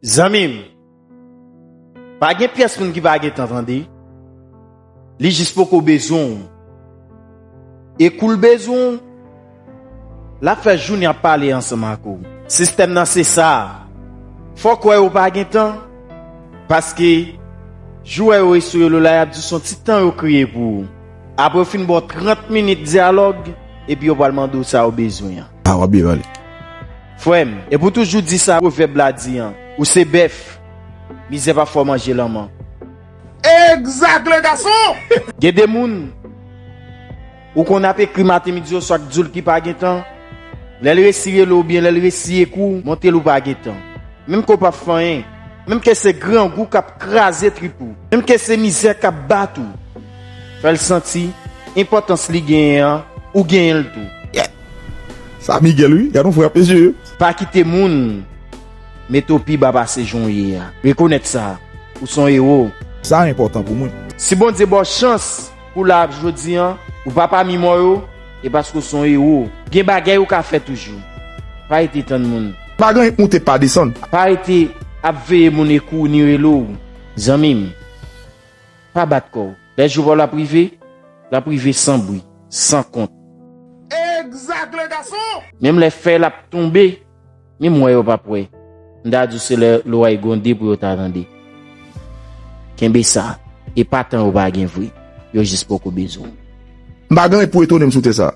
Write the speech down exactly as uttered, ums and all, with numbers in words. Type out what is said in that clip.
Zanmi m, pa gen pyès moun ki pa gen tan tande. Li jis poko bezwen w. E kou l bezwen w, l ap fè jounen ap pale ansanm ak ou. Sistèm nan se sa. Fòk w wè yo pa gen tan. Paske, jou w wè yo eseye w la, y ap di w se yon ti tan yo kreye pou ou. Apre yo fin ba w trant minit dyalòg, epi yo pral mande w sa yo bezwen an. A, w ap byen pale. Frè m, epi w toujou di sa pwovèb la di an, ou se bèf, mizè pa fè w manje lanmò. Exact, le garçon! Gen de moun, ou konn ap ekri maten, midi, oswa k di w l ki pa gen tan, lè l resi rele w oubyen lè l resi ekri w, montre l ou pa gen tan. Menm ke w p ap fè anyen, menm ke se grangou k ap kraze trip ou, menm ke se mizè k ap bat ou, fè l santi enpòtans li genyen an, ou genyen l tou. Yeah. Sa Miguel, wi. Gade yon frè ap eseye. Pa kite moun mete w pi ba pase jan w ye a. Rekonèt sa. Ou se yon ewo. Sa enpòtan pou mwen. Si Bondye ba w chans pou w la jodi an, ou pa pami mò yo, e paske w se yon ewo. Gen bagay ou ka fè toujou. Pa rete tann moun. Pa gen moute pa desann. Pa rete ap veye moun ekri w ni rele w. Zanmi m, pa bat kò w. Lè jou pa w la ap rive, l ap rive san bri, san kont. Exact, le garçon! Menm lè fèy la ap tonbe, menm wè yo p ap wè. M ta di w se lè loway gwonde pou yo ta tande. Kenbe sa. E pa tan yo pa gen vre. Yo jis poko bezwen w. M pa gen anyen pou etone m sou tè sa.